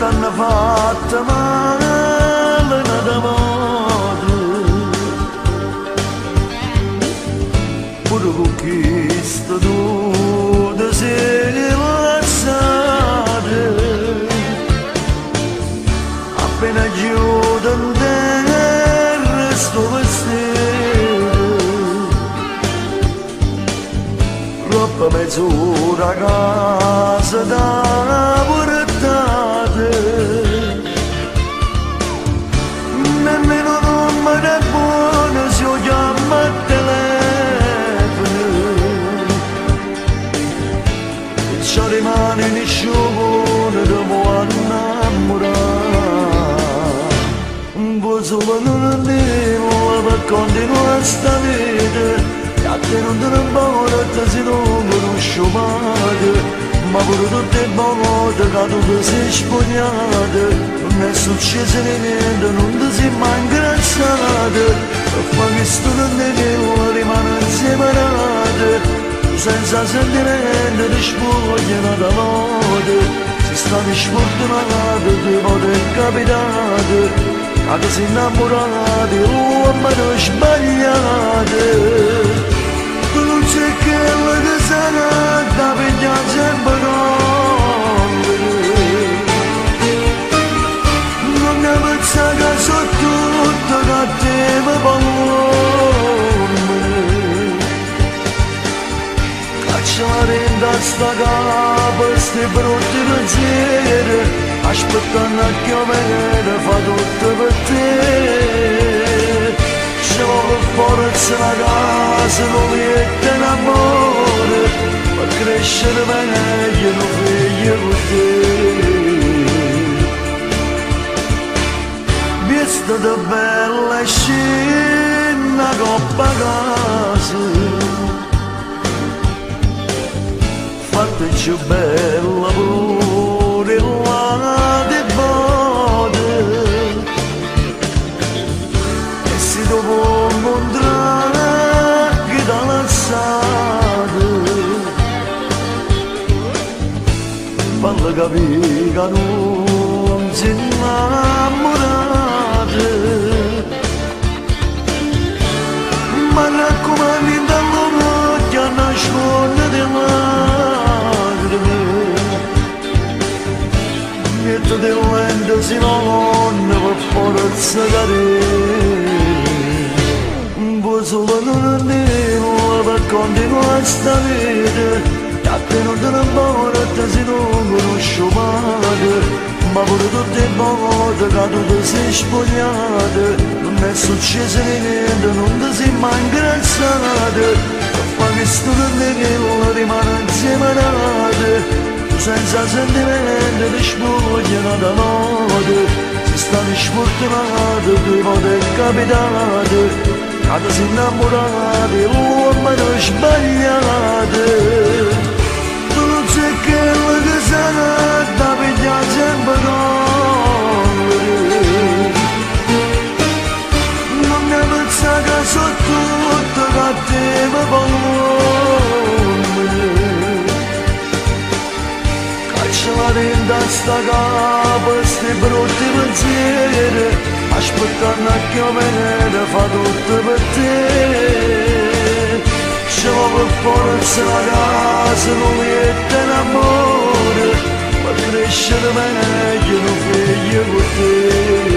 T'hanno fatto male n'ata vota. Pure cu chisto tu te si' lassato. Appena ghiuto 'nterra stu vestito. Doppo mez'ora 'a casa t'ha purtato. Nemmeno 'o nomme è buono si 'o chiammo a telefono. E già rimane nisciuno te vo' annammurà. Vuo' sulo nu nennillo pe' continuà sta vita e a te nun te ne 'mporta si tu conosce 'o pate, ma pure tutt' 'e vote ca tu te si spugliata nun è succieso niente, nun te si mai 'ngrassata pe' fa chistu nennillo rimane 'nzieme a n'ato tu senza sentimento te spuoglie n'ata vota si stato sfurtunato ddoje vote è capitato ca te si 'nnammurata 'e ll'uommene sbagliate. Tu nun si chella che s'adda piglià sempe collera. Nun 'a penzà ca so' tutte cattive p'll'uommene. Cacciala dint' 'a sta capa sti brutti penziere, aspettanno a chiovere fa tutto pe' te. Ce vo' pe' forza na casa, nu lietto e n'ammore, pe' crescere meglio nu figlio cu te. Viestete bella e scinne 'a copp' 'a casa. Fatte cchiù bella pure ll'ate vote. E si t' 'o vuò 'ncuntrà chi t'ha lassato. Falle capì ca nun si 'nnammurata. M'arraccumanno 'int'a ll'uocchie annascuonnete 'e lacrime. Miettete 'e lente si no ponno pe' forza cadè. Vuo' sulo nu nennillo pe' continuà sta vita e a te nun te ne 'mporta si tu cunusce 'o pate. Ma pure tutt' 'e vote ca tu te si spugliata nun è succieso niente, nun te si mai 'ngrassata pe' fa chistu nennillo rimane 'nzieme a n'ato tu senza sentimento te spuoglie n'ata vota si stato sfurtunato ddoje vote è capitato ca te si 'nnammurata 'e ll'uommene sbagliate. Tu nun si chella che s'adda piglià sempe collera. Nun 'a penzà ca so' tutte cattive p'll'uommene. Cacciala dint' 'a sta capa sti brutti penziere, aspettanno a chiovere fa tutto pe' te. Ce vo' pe' forza na casa, nu lietto e n'ammore, pe' crescere meglio nu figlio cu te.